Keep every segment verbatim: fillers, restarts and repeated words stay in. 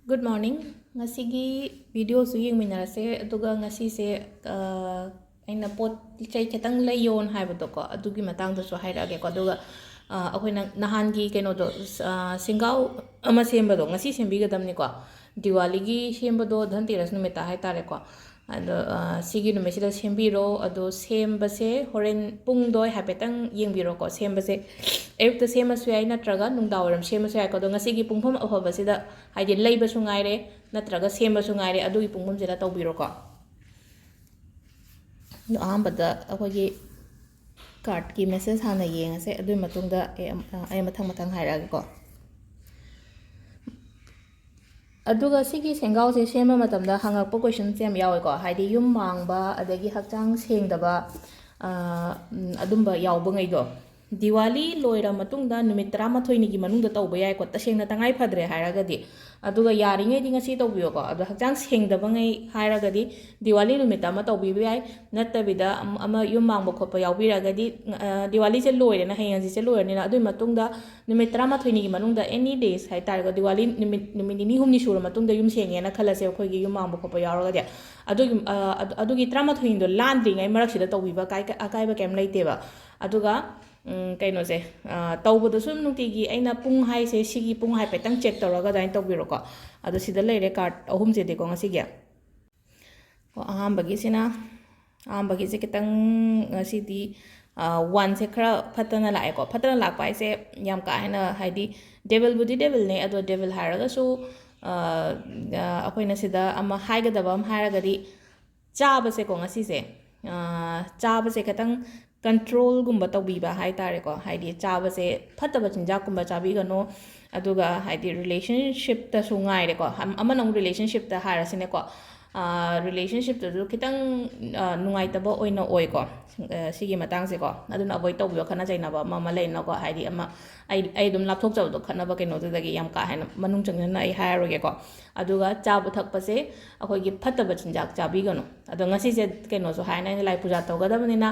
Good morning. ꯉꯁꯤꯒꯤ videoꯁꯨ ꯌꯦꯡꯃꯤꯟꯅꯔꯁꯦ꯫ ꯑꯗꯨꯒ ꯉꯁꯤꯁꯦ, ꯑ, ꯑꯩꯅ ꯄꯣꯠ ꯆꯩ ꯈꯤꯇꯪ ꯂꯩꯌꯣꯅ ꯍꯥꯏꯕꯗꯣꯀꯣ, ꯑꯗꯨꯒꯤ ꯃꯇꯥꯡꯗꯁꯨ ꯍꯥꯏꯔꯛꯑꯒꯦꯀꯣ꯫ ꯑꯗꯨꯒ, ꯑ, ꯑꯩꯈꯣꯏꯅ ꯅꯍꯥꯟꯒꯤ ꯀꯩꯅꯣꯗꯣ, ꯑ, ꯁꯦꯡꯒꯥꯎ ꯑꯃ ꯁꯦꯝꯕꯗꯣ ꯉꯁꯤ ꯁꯦꯝꯕꯤꯒꯗꯕꯅꯤꯀꯣ꯫ ꯗꯤꯋꯥꯂꯤꯒꯤ ꯁꯦꯝꯕꯗꯣ ꯙꯟꯇꯦꯔꯁ ꯅꯨꯃꯤꯠꯇ ꯍꯥꯏꯇꯥꯔꯦꯀꯣ꯫ ꯑꯗꯣ, ꯑ, ꯁꯤꯒꯤ ꯅꯨꯃꯤꯠꯁꯤꯗ ꯁꯦꯝꯕꯤꯔꯣ꯫ ꯑꯗꯣ ꯁꯦꯝꯕꯁꯦ ꯍꯣꯔꯦꯟ ꯄꯨꯡꯗꯣ ꯍꯥꯏꯐꯦꯠꯇꯪ ꯌꯦꯡꯕꯤꯔꯣꯀꯣ꯫ ꯁꯦꯝꯕꯁꯦ ꯑꯌꯨꯛꯇ ꯁꯦꯝꯃꯁꯨ ꯌꯥꯏ, ꯅꯠꯇ꯭ꯔꯒ ꯅꯨꯡꯗꯥꯡꯋꯥꯏꯔꯝ ꯁꯦꯝꯃꯁꯨ ꯌꯥꯏꯀꯣ꯫ ꯑꯗꯣ ꯉꯁꯤꯒꯤ ꯄꯨꯡꯐꯝ ꯑꯐꯕꯁꯤꯗ, ꯍꯥꯏꯗꯤ ꯂꯩꯕꯁꯨ ꯉꯥꯏꯔꯦ, ꯅꯠꯇ꯭ꯔꯒ ꯁꯦꯝꯕꯁꯨ ꯉꯥꯏꯔꯦ, ꯑꯗꯨꯒꯤ ꯄꯨꯡꯐꯝꯁꯤꯗ ꯇꯧꯕꯤꯔꯣꯀꯣ꯫ ꯑꯗꯣ ꯑꯍꯥꯟꯕꯗ ꯑꯩꯈꯣꯏꯒꯤ cardꯀꯤ message ꯍꯥꯟꯅ ꯌꯦꯡꯉꯁꯦ, ꯑꯗꯨꯒꯤ ꯃꯇꯨꯡꯗ ꯑꯩ ꯑꯃ-, ꯑꯩ ꯃꯊꯪ ꯃꯊꯪ ꯍꯥꯏꯔꯛꯑꯒꯦꯀꯣ꯫ ꯑꯗꯨꯒ ꯁꯤꯒꯤ ꯁꯦꯡꯒꯥꯎꯁꯦ ꯁꯦꯝꯕ ꯃꯇꯝꯗ ꯍꯪꯉꯛꯄ questionꯁꯦ ꯌꯥꯝ ꯌꯥꯎꯋꯦꯀꯣ, ꯍꯥꯏꯗꯤ ꯌꯨꯝ ꯃꯥꯡꯕ, ꯑꯗꯒꯤ ꯍꯛꯆꯥꯡ ꯁꯦꯡꯗꯕ, ꯑ, ꯎꯝ, ꯑꯗꯨꯝꯕ ꯌꯥꯎꯕꯉꯩꯗꯣ꯫ ꯗꯤꯋꯥꯂꯤ ꯂꯣꯏꯔ ꯃꯇꯨꯡꯗ ꯅꯨꯃꯤꯠ ꯇꯔꯥꯃꯥꯊꯣꯏꯅꯤꯒꯤ ꯃꯅꯨꯡꯗ ꯇꯧꯕ ꯌꯥꯏꯀꯣ, ꯇꯁꯦꯡꯅ ꯇꯉꯥꯏ ꯐꯗ꯭ꯔꯦ ꯍꯥꯏꯔꯒꯗꯤ꯫ ꯑꯗꯨꯒ ꯌꯥꯔꯤꯉꯩꯗꯤ ꯉꯁꯤ ꯇꯧꯕꯤꯌꯣꯀꯣ꯫ ꯑꯗꯣ ꯍꯛꯆꯥꯡ ꯁꯦꯡꯗꯕꯉꯩ ꯍꯥꯏꯔꯒꯗꯤ ꯗꯤꯋꯥꯂꯤ ꯅꯨꯃꯤꯠꯇ ꯑꯃ ꯇꯧꯕꯤꯕ ꯌꯥꯏ, ꯅꯠꯇꯕꯤꯗ ꯑꯃ, ꯑꯃ ꯌꯨꯝ ꯃꯥꯡꯕ ꯈꯣꯠꯄ ꯌꯥꯎꯕꯤꯔꯒꯗꯤ, ꯑ, ꯗꯤꯋꯥꯂꯤꯁꯦ ꯂꯣꯏꯔꯦꯅ, ꯍꯌꯦꯡ ꯍꯪꯆꯤꯠꯁꯦ ꯂꯣꯏꯔꯅꯤꯅ, ꯑꯗꯨꯒꯤ ꯃꯇꯨꯡꯗ ꯅꯨꯃꯤꯠ ꯇꯔꯥꯃꯥꯊꯣꯏꯅꯤꯒꯤ ꯃꯅꯨꯡꯗ, any days ꯍꯥꯏꯇꯥꯔꯦꯀꯣ, ꯗꯤꯋꯥꯂꯤ ꯅꯨꯃꯤꯠ, ꯅꯨꯃꯤꯠ ꯅꯤꯅꯤ ꯍꯨꯝꯅꯤ ꯁꯨꯔ ꯃꯇꯨꯡꯗ ꯌꯨꯝ ꯁꯦꯡꯉꯦꯅ ꯈꯜꯂꯁꯦ, ꯑꯩꯈꯣꯏꯒꯤ ꯌꯨꯝ ꯃꯥꯡꯕ ꯈꯣꯠꯄ ꯌꯥꯎꯔꯒꯗꯤ꯫ ꯑꯗꯨꯒꯤ, ꯑ, ꯑꯗꯨ, ꯑꯗꯨꯒꯤ ꯇꯔꯥꯃꯥꯊꯣꯏꯅꯤꯗꯣ ꯂꯥꯟꯗ꯭ꯔꯤꯉꯩ ꯃꯔꯛꯁꯤꯗ ꯇꯧꯕꯤꯕ ꯑꯀꯥꯏ-, ꯑꯀꯥꯏꯕ ꯀꯩꯝ ꯂꯩꯇꯦꯕ꯫ ꯑꯗꯨꯒ, ꯎꯝ, ꯀꯩꯅꯣꯁꯦ, ꯑ, ꯇꯧꯕꯗꯁꯨ ꯅꯨꯡꯇꯤꯒꯤ ꯑꯩꯅ ꯄꯨꯡ ꯍꯥꯏꯁꯦ, ꯁꯤꯒꯤ ꯄꯨꯡ ꯍꯥꯏꯐꯦꯠꯇꯪ check ꯇꯧꯔꯒ ꯑꯗꯨꯃꯥꯏꯅ ꯇꯧꯕꯤꯔꯣꯀꯣ꯫ ꯑꯗꯣ ꯁꯤꯗ ꯂꯩꯔꯦ card ꯑꯍꯨꯝꯁꯤꯗꯤꯀꯣ ꯉꯁꯤꯒꯤ꯫ ꯀꯣ, ꯑꯍꯥꯟꯕꯒꯤꯁꯤꯅ, ꯑꯍꯥꯟꯕꯒꯤꯁꯦ ꯈꯤꯇꯪ ꯉꯁꯤꯗꯤ, ꯑ, oneꯁꯦ ꯈꯔ ꯐꯠꯇꯅ ꯂꯥꯛꯑꯦꯀꯣ꯫ ꯐꯠꯇꯅ ꯂꯥꯛꯄ ꯍꯥꯏꯁꯦ ꯌꯥꯝ ꯀꯥ ꯍꯦꯟꯅ, ꯍꯥꯏꯗꯤ devilꯕꯨꯗꯤ devilꯅꯦ, ꯑꯗꯣ devil ꯍꯥꯏꯔꯒꯁꯨ, ꯑ, ꯑ, ꯑꯩꯈꯣꯏꯅ ꯁꯤꯗ ꯑꯃ ꯍꯥꯏꯒꯗꯕ ꯑꯃ ꯍꯥꯏꯔꯒꯗꯤ, ꯆꯥꯕꯁꯦꯀꯣ ꯉꯁꯤꯁꯦ, ꯑ, ꯆꯥꯕꯁꯦ ꯈꯤꯇꯪ controlꯒꯨꯝꯕ ꯇꯧꯕꯤꯕ ꯍꯥꯏꯇꯥꯔꯦꯀꯣ꯫ ꯍꯥꯏꯗꯤ ꯆꯥꯕꯁꯦ, ꯐꯠꯇꯕ ꯆꯤꯟꯖꯥꯛꯀꯨꯝꯕ ꯆꯥꯕꯤꯒꯅꯨ꯫ ꯑꯗꯨꯒ ꯍꯥꯏꯗꯤ relationshipꯇꯁꯨ ꯉꯥꯏꯔꯦꯀꯣ, ꯑꯝ-, ꯑꯃꯅ ꯑꯃꯨꯛ relationshipꯇ ꯍꯥꯏꯔꯁꯤꯅꯦꯀꯣ꯫ ꯑ, relationshipꯇꯁꯨ ꯈꯤꯇꯪ, ꯑ, ꯅꯨꯡꯉꯥꯏꯇꯕ ꯑꯣꯏꯅ ꯑꯣꯏꯀꯣ, ꯑ, ꯁꯤꯒꯤ ꯃꯇꯥꯡꯁꯦꯀꯣ꯫ ꯑꯗꯨꯅ avoid ꯇꯧꯕꯤꯌꯣ, ꯈꯠꯅ ꯆꯩꯅꯕ ꯑꯃ ꯑꯃ ꯂꯩꯅꯀꯣ꯫ ꯍꯥꯏꯗꯤ ꯑꯃ, ꯑꯩ, ꯑꯩ ꯑꯗꯨꯝ ꯂꯥꯞꯊꯣꯛꯆꯕꯗꯣ ꯈꯠꯅꯕ ꯀꯩꯅꯣꯗꯨꯗꯒꯤ, ꯌꯥꯝ ꯀꯥ ꯍꯦꯟꯅ ꯃꯅꯨꯡ ꯆꯪꯁꯤꯟꯅ ꯑꯩ ꯍꯥꯏꯔꯔꯣꯏꯒꯦꯀꯣ꯫ ꯑꯗꯨꯒ ꯆꯥꯕ ꯊꯛꯄꯁꯦ ꯑꯩꯈꯣꯏꯒꯤ ꯐꯠꯇꯕ ꯆꯤꯟꯖꯥꯛ ꯆꯥꯕꯤꯒꯅꯨ꯫ ꯑꯗꯣ ꯉꯁꯤꯁꯦ ꯀꯩꯅꯣꯁꯨ ꯍꯥꯏꯅ, ꯑꯩꯅ ꯂꯥꯏ ꯄꯨꯖꯥ ꯇꯧꯒꯗꯕꯅꯤꯅ,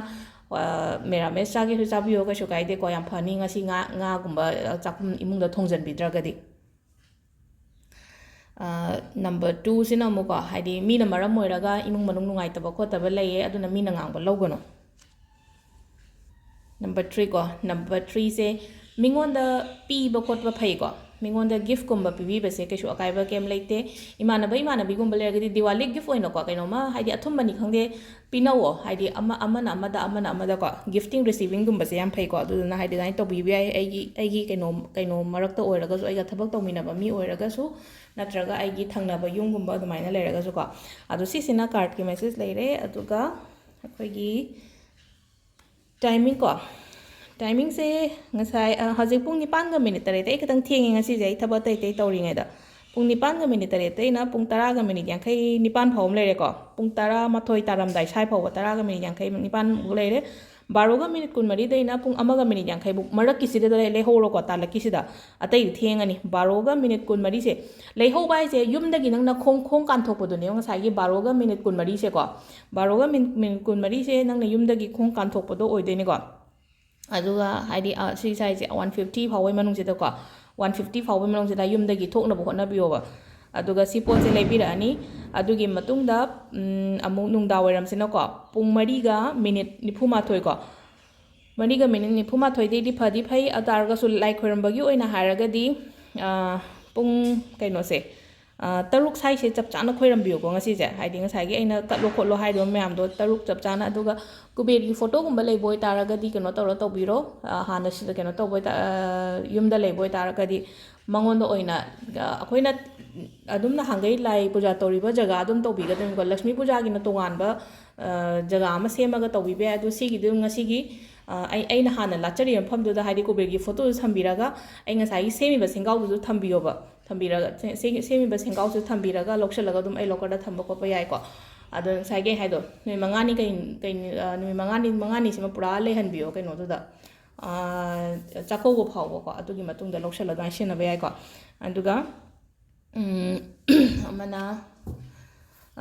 ꯑ, ꯃꯦꯔꯥꯃꯦꯁ ꯆꯥꯒꯦꯁꯨ ꯆꯥꯕꯤꯌꯣ, ꯀꯩꯁꯨ ꯀꯥꯏꯗꯦꯀꯣ, ꯌꯥꯝ ꯐꯅꯤ꯫ ꯉꯁꯤ ꯉꯥ, ꯉꯥꯒꯨꯝꯕ, ꯑ, ꯆꯥꯛꯈꯨꯝ ꯏꯃꯨꯡꯗ ꯊꯣꯡꯖꯟꯕꯤꯗ꯭ꯔꯒꯗꯤ꯫ ꯅꯝꯕꯔ ꯇꯨꯁꯤꯅ ꯑꯃꯨꯛꯀꯣ, ꯍꯥꯏꯗꯤ ꯃꯤꯅ ꯃꯔꯝ ꯑꯣꯏꯔꯒ ꯏꯃꯨꯡ ꯃꯅꯨꯡ ꯅꯨꯡꯉꯥꯏꯇꯕ ꯈꯣꯠꯇꯕ ꯂꯩꯌꯦ, ꯑꯗꯨꯅ ꯃꯤꯅ ꯉꯥꯡꯕ ꯂꯧꯒꯅꯨ꯫ ꯅꯝꯕꯔ ꯊ꯭ꯔꯤ ꯀꯣ, ꯅꯝꯕꯔ ꯊ꯭ꯔꯤꯁꯦ ꯃꯤꯉꯣꯟꯗ ꯄꯤꯕ ꯈꯣꯠꯄ ꯐꯩꯀꯣ꯫ ꯃꯤꯉꯣꯟꯗ ꯒꯤꯐꯀꯨꯝꯕ ꯄꯤꯕꯤꯕꯁꯦ ꯀꯩꯁꯨ ꯑꯀꯥꯏꯕ ꯀꯩꯝ ꯂꯩꯇꯦ꯫ ꯏꯃꯥꯟꯅꯕ ꯏꯃꯥꯟꯅꯕꯤꯒꯨꯝꯕ ꯂꯩꯔꯒꯗꯤ ꯗꯤꯋꯥꯂꯤ ꯒꯤꯐ ꯑꯣꯏꯅꯀꯣ, ꯀꯩꯅꯣꯝꯃ, ꯍꯥꯏꯗꯤ ꯑꯊꯨꯝꯕꯅꯤ ꯈꯪꯗꯦ, ꯄꯤꯅꯧꯋꯣ꯫ ꯍꯥꯏꯗꯤ ꯑꯃ, ꯑꯃꯅ ꯑꯃꯗ, ꯑꯃꯅ ꯑꯃꯗꯀꯣ, ꯒꯤꯐꯇꯤꯡ ꯔꯤꯁꯤꯚꯤꯡꯒꯨꯝꯕꯁꯦ ꯌꯥꯝ ꯐꯩꯀꯣ꯫ ꯑꯗꯨꯗꯨꯅ ꯍꯥꯏꯗꯤ ꯑꯗꯨꯃꯥꯏꯅ ꯇꯧꯕꯤꯕ ꯌꯥꯏ꯫ ꯑꯩꯒꯤ, ꯑꯩꯒꯤ ꯀꯩꯅꯣ, ꯀꯩꯅꯣ ꯃꯔꯛꯇ ꯑꯣꯏꯔꯒꯁꯨ, ꯑꯩꯒ ꯊꯕꯛ ꯇꯧꯃꯤꯟꯅꯕ ꯃꯤ ꯑꯣꯏꯔꯒꯁꯨ, ꯅꯠꯇ꯭ꯔꯒ ꯑꯩꯒꯤ ꯊꯪꯅꯕ ꯌꯨꯝꯒꯨꯝꯕ ꯑꯗꯨꯃꯥꯏꯅ ꯂꯩꯔꯒꯁꯨꯀꯣ꯫ ꯑꯗꯣ ꯁꯤꯁꯤꯅ ꯀꯥꯔꯠꯀꯤ ꯃꯦꯁꯦꯖ ꯂꯩꯔꯦ꯫ ꯑꯗꯨꯒ ꯑꯩꯈꯣꯏꯒꯤ ꯇꯥꯏꯃꯤꯡ ꯀꯣ, ꯇꯥꯏꯃꯤꯡꯁꯦ ꯉꯁꯥꯏ, ꯑ, ꯍꯧꯖꯤꯛ ꯄꯨꯡ ꯅꯤꯄꯥꯟꯒ ꯃꯤꯅꯤꯠ ꯇꯔꯦꯠꯇ, ꯑꯩ ꯈꯤꯇꯪ ꯊꯦꯡꯉꯦ ꯉꯁꯤꯁꯦ, ꯑꯩ ꯊꯕꯛ ꯑꯇꯩ ꯑꯇꯩ ꯇꯧꯔꯤꯉꯩꯗ꯫ ꯄꯨꯡ ꯅꯤꯄꯥꯟꯒ ꯃꯤꯅꯤꯠ ꯇꯔꯦꯠꯇꯩꯅ ꯄꯨꯡ ꯇꯔꯥꯒ ꯃꯤꯅꯤꯠ ꯌꯥꯡꯈꯩ ꯅꯤꯄꯥꯟ ꯐꯥꯎ ꯑꯃ ꯂꯩꯔꯦꯀꯣ꯫ ꯄꯨꯡ ꯇꯔꯥꯃꯥꯊꯣꯏ ꯇꯥꯔꯝꯗꯥꯏ ꯁ꯭ꯋꯥꯏ ꯐꯥꯎꯕ, ꯇꯔꯥꯒ ꯃꯤꯅꯤꯠ ꯌꯥꯡꯈꯩ ꯅꯤꯄꯥꯟꯃꯨꯛ ꯂꯩꯔꯦ꯫ ꯕꯥꯔꯣꯒ ꯃꯤꯅꯤꯠ ꯀꯨꯟꯃꯔꯤꯗꯩꯅ ꯄꯨꯡ ꯑꯃꯒ ꯃꯤꯅꯤꯠ ꯌꯥꯡꯈꯩ ꯐꯥꯎ ꯃꯔꯛꯀꯤꯁꯤꯗ ꯂꯩ-, ꯂꯩꯍꯧꯔꯣꯀꯣ, ꯇꯥꯂꯛꯀꯤꯁꯤꯗ꯫ ꯑꯇꯩꯗꯤ ꯊꯦꯡꯉꯅꯤ꯫ ꯕꯥꯔꯣꯒ ꯃꯤꯅꯤꯠ ꯀꯨꯟꯃꯔꯤꯁꯦ ꯂꯩꯍꯧꯕ ꯍꯥꯏꯁꯦ ꯌꯨꯝꯗꯒꯤ ꯅꯪꯅ ꯈꯣꯡ, ꯈꯣꯡ ꯀꯥꯟꯊꯣꯛꯄꯗꯨꯅꯦꯕ ꯉꯁꯥꯏꯒꯤ ꯕꯥꯔꯣꯒ ꯃꯤꯅꯤꯠ ꯀꯨꯟꯃꯔꯤꯁꯦꯀꯣ꯫ ꯕꯥꯔꯣꯒ ꯃꯤꯅꯤꯠ, ꯃꯤꯅꯤꯠ ꯀꯨꯟꯃꯔꯤꯁꯦ ꯅꯪꯅ ꯌꯨꯝꯗꯒꯤ ꯈꯣꯡ ꯀꯥꯟꯊꯣꯛꯄꯗꯣ ꯑꯣꯏꯗꯣꯏꯅꯤꯀꯣ꯫ ꯑꯗꯨꯒ ꯍꯥꯏꯗꯤ, ꯑ, ꯁꯤ ꯁꯥꯏꯖꯁꯦ ꯋꯥꯟ ꯐꯤꯐꯇꯤ ꯐꯥꯎꯕꯒꯤ ꯃꯅꯨꯡꯁꯤꯗꯀꯣ, ꯋꯥꯟ ꯐꯤꯐꯇꯤ ꯐꯥꯎꯕꯒꯤ ꯃꯅꯨꯡꯁꯤꯗ ꯌꯨꯝꯗꯒꯤ ꯊꯣꯛꯅꯕ ꯍꯣꯠꯅꯕꯤꯌꯣꯕ꯫ ꯑꯗꯨꯒ ꯁꯤ ꯄꯣꯠꯁꯦ ꯂꯩꯕꯤꯔꯛꯑꯅꯤ꯫ ꯑꯗꯨꯒꯤ ꯃꯇꯨꯡꯗ, ꯎꯝ, ꯑꯃꯨꯛ ꯅꯨꯡꯗꯥꯡ ꯋꯥꯏꯔꯝꯁꯤꯅꯀꯣ, ꯄꯨꯡ ꯃꯔꯤꯒ ꯃꯤꯅꯤꯠ ꯅꯤꯐꯨ ꯃꯥꯊꯣꯏ ꯀꯣ, ꯃꯔꯤꯒ ꯃꯤꯅꯤꯠ ꯅꯤꯐꯨ ꯃꯥꯊꯣꯏꯗꯩꯗꯤ ꯐꯗꯤ ꯐꯩ꯫ ꯑꯗꯨ ꯇꯥꯔꯒꯁꯨ ꯂꯥꯏ ꯈꯣꯏꯔꯝꯕꯒꯤ ꯑꯣꯏꯅ ꯍꯥꯏꯔꯒꯗꯤ, ꯑ, ꯄꯨꯡ ꯀꯩꯅꯣꯁꯦ, ꯑ, ꯇꯔꯨꯛ ꯁ꯭ꯋꯥꯏꯁꯦ ꯆꯞ ꯆꯥꯅ ꯈꯣꯏꯔꯝꯕꯤꯌꯨꯀꯣ ꯉꯁꯤꯁꯦ꯫ ꯍꯥꯏꯗꯤ ꯉꯁꯥꯏꯒꯤ ꯑꯩꯅ ꯀꯠꯂꯣ ꯈꯣꯠꯂꯣ ꯍꯥꯏꯗꯕ ꯃꯌꯥꯝꯗꯣ ꯇꯔꯨꯛ ꯆꯞ ꯆꯥꯅ꯫ ꯑꯗꯨꯒ ꯀꯨꯕꯦꯔꯒꯤ ꯐꯣꯇꯣꯒꯨꯝꯕ ꯂꯩꯕ ꯑꯣꯏꯇꯥꯔꯒꯗꯤ ꯀꯩꯅꯣ ꯇꯧꯔ ꯇꯧꯕꯤꯔꯣ꯫ ꯑ, ꯍꯥꯟꯅ ꯁꯤꯗ ꯀꯩꯅꯣ ꯇꯧꯕ ꯑꯣꯏꯇꯥ-, ꯑ, ꯌꯨꯝꯗ ꯂꯩꯕ ꯑꯣꯏꯇꯥꯔꯒꯗꯤ ꯃꯉꯣꯟꯗ ꯑꯣꯏꯅ, ꯑ, ꯑꯩꯈꯣꯏꯅ ꯑꯗꯨꯝ ꯅꯍꯥꯟꯈꯩ ꯂꯥꯏ ꯄꯨꯖꯥ ꯇꯧꯔꯤꯕ ꯖꯒꯥ ꯑꯗꯨꯝ ꯇꯧꯕꯤꯒꯗꯕꯅꯤꯀꯣ꯫ ꯂꯛꯁꯃꯤ ꯄꯨꯖꯥꯒꯤꯅ ꯇꯣꯉꯥꯟꯕ, ꯑ, ꯖꯒꯥ ꯑꯃ ꯁꯦꯝꯃꯒ ꯇꯧꯕꯤꯕ ꯌꯥꯏ꯫ ꯑꯗꯨ ꯁꯤꯒꯤꯗꯤ ꯑꯗꯨꯝ ꯉꯁꯤꯒꯤ, ꯑ, ꯑꯩ, ꯑꯩꯅ ꯍꯥꯟꯅ ꯂꯥꯠꯆꯔꯤꯕ ꯃꯐꯝꯗꯨꯗ, ꯍꯥꯏꯗꯤ ꯀꯨꯕꯦꯔꯒꯤ ꯐꯣꯇꯣꯗꯨ ꯊꯝꯕꯤꯔꯒ, ꯑꯩ ꯉꯁꯥꯏꯒꯤ ꯁꯦꯝꯃꯤꯕ ꯁꯦꯡꯒꯥꯎꯗꯨꯁꯨ ꯊꯝꯕꯤꯌꯣꯕ꯫ ꯊꯝꯕꯤꯔꯒ, ꯁꯦ-, ꯁꯦ-, ꯁꯦꯝꯃꯤꯕ ꯁꯦꯡꯒꯥꯎꯁꯨ ꯊꯝꯕꯤꯔꯒ ꯂꯧꯁꯤꯜꯂꯒ ꯑꯗꯨꯝ ꯑꯩ ꯂꯣꯀꯔꯗ ꯊꯝꯕ ꯈꯣꯠꯄ ꯌꯥꯏꯀꯣ꯫ ꯑꯗꯣ ꯉꯁꯥꯏꯒꯤ ꯑꯩ ꯍꯥꯏꯗꯣ, ꯅꯨꯃꯤꯠ ꯃꯉꯥꯅꯤ ꯀꯩ-, ꯀꯩ-, ꯑ, ꯅꯨꯃꯤꯠ ꯃꯉꯥꯅꯤ, ꯃꯉꯥꯅꯤꯁꯤꯃ ꯄꯨꯔꯥ ꯂꯩꯍꯟꯕꯤꯌꯣ ꯀꯩꯅꯣꯗꯨꯗ, ꯑ, ꯆꯥꯛꯀꯧꯕ ꯐꯥꯎꯕꯀꯣ꯫ ꯑꯗꯨꯒꯤ ꯃꯇꯨꯡꯗ ꯂꯧꯁꯤꯜꯂꯒ ꯑꯗꯨꯃꯥꯏꯅ ꯁꯤꯖꯤꯟꯅꯕ ꯌꯥꯏꯀꯣ꯫ ꯑꯗꯨꯒ, ꯎꯝ, ꯑꯃꯅ,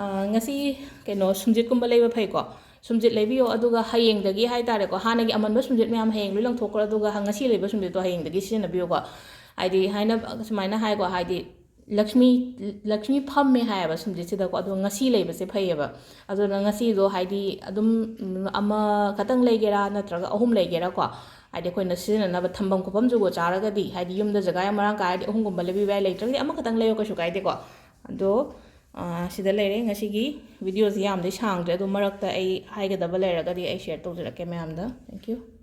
ꯑ, ꯉꯁꯤ ꯀꯩꯅꯣ ꯁꯨꯝꯖꯤꯠꯀꯨꯝꯕ ꯂꯩꯕ ꯐꯩꯀꯣ꯫ ꯁꯨꯝꯖꯤꯠ ꯂꯩꯕꯤꯌꯣ, ꯑꯗꯨꯒ ꯍꯌꯦꯡꯗꯒꯤ ꯍꯥꯏꯇꯥꯔꯦꯀꯣ, ꯍꯥꯟꯅꯒꯤ ꯑꯃꯟꯕ ꯁꯨꯝꯖꯤꯠ ꯃꯌꯥꯝ ꯍꯌꯦꯡ ꯂꯣꯏ ꯂꯪꯊꯣꯛꯈ꯭ꯔꯣ, ꯑꯗꯨꯒ ꯉꯁꯤ ꯂꯩꯕ ꯁꯨꯝꯖꯤꯠꯇꯣ ꯍꯌꯦꯡꯗꯒꯤ ꯁꯤꯖꯤꯟꯅꯕꯤꯌꯨꯀꯣ꯫ ꯍꯥꯏꯗꯤ ꯍꯥꯏꯅ ꯁꯨꯃꯥꯏꯅ ꯍꯥꯏꯀꯣ, ꯍꯥꯏꯗꯤ ꯂꯛꯁꯃꯤ ꯂꯛꯁꯃꯤ ꯐꯝꯃꯦ ꯍꯥꯏꯌꯦꯕ ꯁꯨꯝꯖꯤꯠꯁꯤꯗꯀꯣ꯫ ꯑꯗꯣ ꯉꯁꯤ ꯂꯩꯕꯁꯦ ꯐꯩꯌꯦꯕ꯫ ꯑꯗꯨꯅ ꯉꯁꯤꯗꯣ ꯍꯥꯏꯗꯤ ꯑꯗꯨꯝ, ꯎꯝ, ꯑꯃꯈꯛꯇꯪ ꯂꯩꯒꯦꯔꯥ ꯅꯠꯇ꯭ꯔꯒ ꯑꯍꯨꯝ ꯂꯩꯒꯦꯔꯥꯀꯣ, ꯍꯥꯏꯗꯤ ꯑꯩꯈꯣꯏꯅ ꯁꯤꯖꯤꯟꯅꯅꯕ ꯊꯝꯐꯝ ꯈꯣꯠꯐꯝ ꯖꯨꯒꯣꯠ ꯆꯥꯔꯒꯗꯤ, ꯍꯥꯏꯗꯤ ꯌꯨꯝꯗ ꯖꯒꯥ ꯌꯥꯝ ꯃꯔꯥꯡ ꯀꯥꯏꯔꯗꯤ ꯑꯍꯨꯝꯒꯨꯝꯕ ꯂꯩꯕꯤꯕ ꯌꯥꯏ, ꯂꯩꯇ꯭ꯔꯒꯗꯤ ꯑꯃꯈꯛꯇꯪ ꯂꯩꯌꯣ, ꯀꯩꯁꯨ ꯀꯥꯏꯗꯦꯀꯣ꯫ ꯑꯗꯣ, ꯑ, ꯁꯤꯗ ꯂꯩꯔꯦ꯫ ꯉꯁꯤꯒꯤ ꯚꯤꯗꯤꯑꯣꯁꯤ ꯌꯥꯝꯗꯤ ꯁꯥꯡꯗ꯭ꯔꯦ, ꯑꯗꯣ ꯃꯔꯛꯇ ꯑꯩ ꯍꯥꯏꯒꯗꯕ ꯂꯩꯔꯒꯗꯤ ꯑꯩ ꯁꯤꯌꯔ ꯇꯧꯖꯔꯛꯀꯦ ꯃꯌꯥꯝꯗ꯫ Thank you꯫